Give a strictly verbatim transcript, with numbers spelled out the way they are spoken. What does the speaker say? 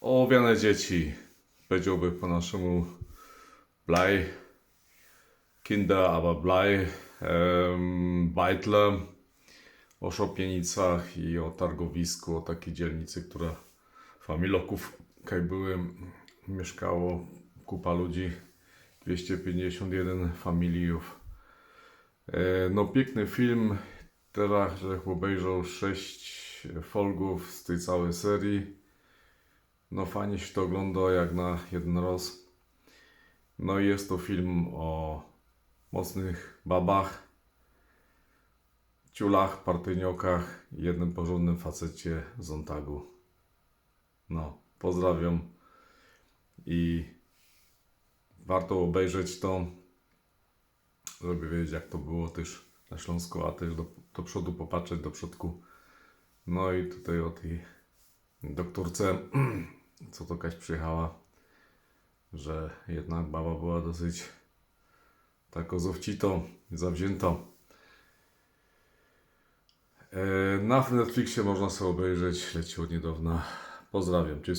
Ôwiane dzieci, powiedziałbych po naszemu, blej, Kinder, aber blej, em, bajtle ô szopienicach i ô targowisku, ô takij dzielnicy, ktora familoków kaj były, miyszkało kupa ludzi, dwieście piyńćdziesiōnt jedyn familijōw. E, no, piykny film. Terŏz żech ôbejrzoł sześć folgōw z tyj całowej seryje. No, fajnie sie to ôglōndŏ jak na jedyn rŏz. No i je to film ô mocnych babach, ciulach, partyjniokach i jednym porzōndnym facecie z Ôntagu. No, pozdrawiōm i warto ôbejrzeć to, żeby wiedzieć, jak to było tyż na Ślōnsku, a tyż do, do przodu popatrzeć, do przodku. No i tutaj ô tyj doktōrce, co to kaś przijechała, że jednak baba była dosyć takŏ zowcitŏ, zawziętŏ. E, na Netflixie można sobie ôbejrzeć, leci ôd niydŏwna. Pozdrawiōm, cześć.